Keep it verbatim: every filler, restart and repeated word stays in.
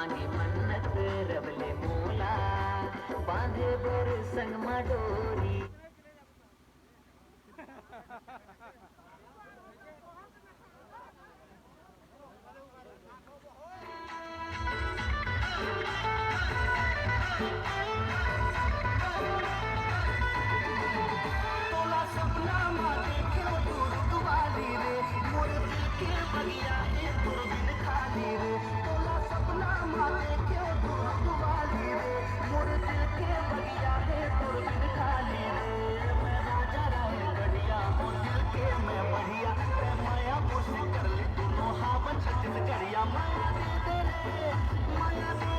मन्नत रब ले मोला, बांधे बर संग मा डोरी। तोला सपना मा देखे ओ दूध वाली रे, मोर दिल के बगिया हे तोर बिन खाली रे। तोला सपना मा देखे ओ दूध वाली रे, मोर दिल के बगिया हे तोर बिन खाली रे। मैं राजा राय गढ़िया, मोर दिल के मैं बढ़िया, मैं माया मुझसे कर ले तू नोहावन छत्तीसगढ़िया। माया दे दे रे, माया दे